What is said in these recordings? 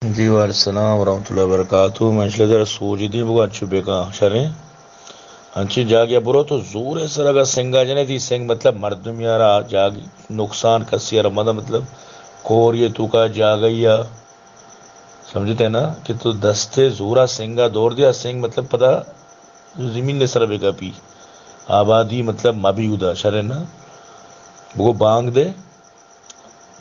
جی، وعلیکم السلام ورحمۃ اللہ وبرکاتہ۔ من شلے در سوج دی بگو انچو بکن شریں۔ انچی جاگہ برو تو زور سر اگا سنگا جنے، تی سنگ مطلب مردم یارا جاگ نقصان کسی یارا مدہ، مطلب کور یہ تو کا جاگہ یا سمجھتے نا کہ تو دستے زورا سنگا دور دیا، سنگ مطلب پدا زمین نے سر بکپی، آبادی مطلب مبی ادا شریں نا۔ بگو بانگ دے،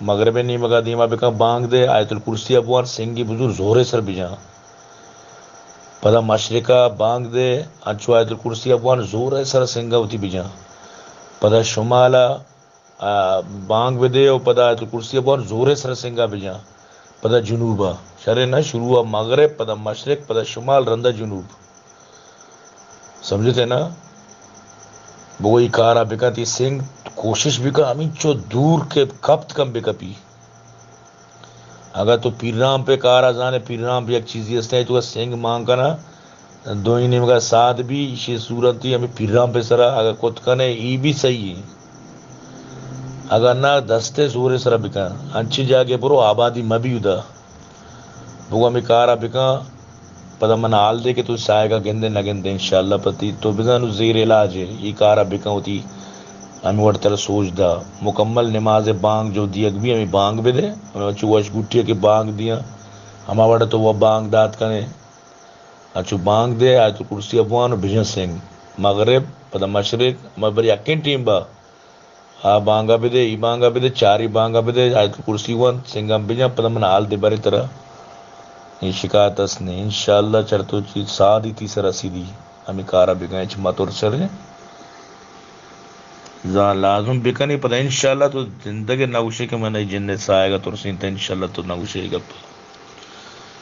مغرب نیمگا دیما بکن بانگ دے، آیت الکرسی بوان سنگی بزور زورے سر بجان۔ پدا مشرقا بانگ دے، انچو آیت الکرسی بوان زورے سر سنگا وتی بجان۔ پدا شمالا، آ، بانگ بدے و پدا آیت الکرسی بوان زورے سر سنگا بجان۔ پدا جنوبا، شریں نا، شروع مغرب، پدا مشرق، پدا شمال، رندا جنوب۔ سمجھتے نا؟ بگو ای کارا بکن، تی سنگ کوشش بکن ہمینچو دور کہ کپت کم بکپی۔ اگاں تو پیرام پہ کارا زانے، پیرام پہ یک چیزی ہستے، تو سنگ مان کنا، دوئی نیمگا ساد بھی، ایشی صورتی ہمیں پیرام پہ سرا اگر کت کنے، ای بھی صحیح ہے۔ اگر نہ، دستے زورے سرا بکن، انچی جاگے برو آبادی مبی ادا۔ بگو ہمیں کارا بکن، پدا من حال دے کہ تو سائیگا گندے نہ گندے، انشاءاللہ پتی تو بزانو زیر علاج ہے، یہ کارا بکن ہوتی۔ ہمیں وڑ تر سوچ دا، مکمل نماز بانگ جو دیگ بھی ہمیں بانگ بدے، ہمیں چو وش گٹی کہ بانگ دیا، ہما وڑ تو وہ بانگ دات کنے، انچو بانگ دے، آیت الکرسی بوان و بجن سنگ، مغرب، پدا مشرق، ہما بری اکین ٹیم با۔ آ بانگا بدے، ای بانگا بدے، چاری بانگا بدے، آیت الکرسی وان، سنگا بجن، پدا من حال دے برے ترا۔ اے شکایت است نے، انشاءاللہ چر تو چی سادی تی سر رسیدی، ہمیں کارا بکن، اچ متور سر۔ زان لازم بکنی، پدا انشاءاللہ تو زندگی نگوشے کہ من اے جن سائے گا ترسین، تا انشاءاللہ تو نگوشے گپ۔